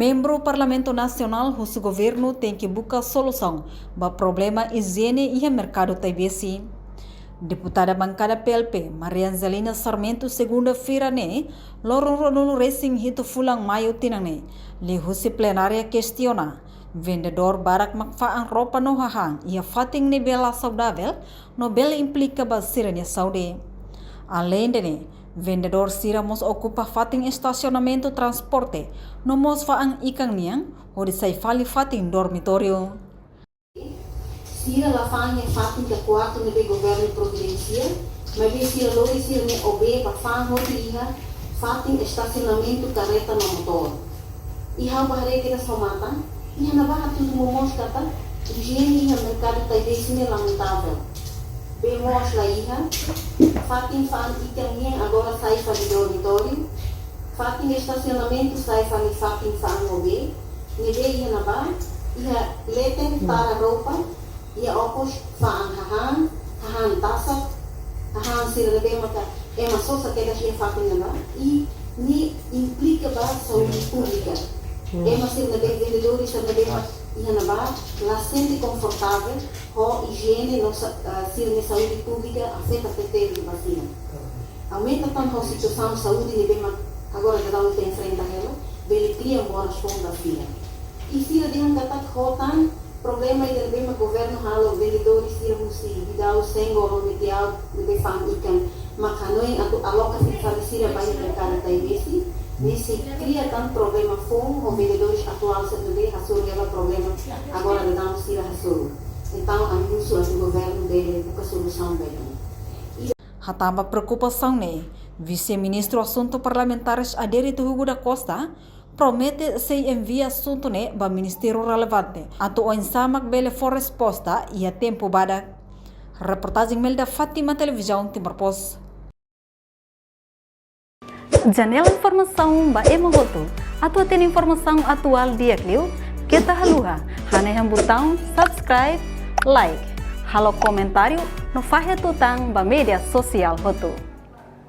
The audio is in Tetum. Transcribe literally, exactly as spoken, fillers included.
Membru Parlamentu Nasionál husu governu tenke buka solusaun ba problema ijiene iha merkadu Taibesi. Deputada bankada P L P, Maria Angelina Sarmento, segunda-feira ne'e, loron ruanulu resin hitu fulan Maiu tinan ne'e, liuhusi plenária kestiona vendedór barak mak fa'an roupa no hahán iha fatin ne'ebé la saudavel no bele implika ba sira-nia saúde. Aleinde ne'e, vendedór sira mós okupa fatin estasionamentu transporte no mós fa'an ikan nian hodi sai fali fatin dormitóriu. Sira la fa'an iha fatin ka kuartu ne'ebé governu providensia, maibé sira lori sira-nia obé ba fa'an hotu iha fatin estasionamentu kareta no motór. I ha'u bá haree kedas ho matan, iha ne'ebá hatudu momoos katak ijiene iha merkadu Taibesi ne'e lamentavel. Bee moos la iha, fatin fa'an ikan nian agora sai fali dormitóriu, fatin estasionamentu sai fali fatin fa'an obé, ne'ebé iha ne'ebá, iha leten tara roupa, iha okos fa'an hahán, hahán tasak, hahán sira ne'ebé maka ema sosa kedas iha fatin ne'ebá, i ne'e implika ba saúde públika. Ema sira ne'ebé, vendedores sira ne'ebé mak iha ne'ebá la sente konfortavel ho ijiene no sa-, ah, sira-nia saúde públika afeta tebetebes ba sira. Aumenta tan ho situasaun saúde ne'ebé mak agora daudaun ita enfrenta hela, bele kria moras foun ba sira. I sira dehan katak ho tan problema ida ne'ebé mak governu halo, vendedores sira husi Didau, Sengol no Metiau ne'ebé fa'an ikan mak hanoin atu aloka fali sira ba iha merkadu Taibesi, ne'e sei kria tan problema foun ho vendedores atuál sira ne'ebé hasoru hela problema agora daudaun sira hasoru. Entaun ami husu atu governu bele buka solusaun ba ida-ne'e. Hatán ba preokupasaun ne'e, Vise-Ministru Asuntu Parlamentares Adérito Hugo da Costa promete sei envia asuntu ne'e ba ministériu relevante atu oinsá mak bele fó resposta iha tempu badak. Reportajen Melda Fátima, Televizaun Timor Post. Janela informasaun ba ema hotu. Atu hatene informasaun atuál di'ak liu, keta haluha hanehan butaun subscribe, like, halo komentáriu no fahe tutan ba média sosiál hotu.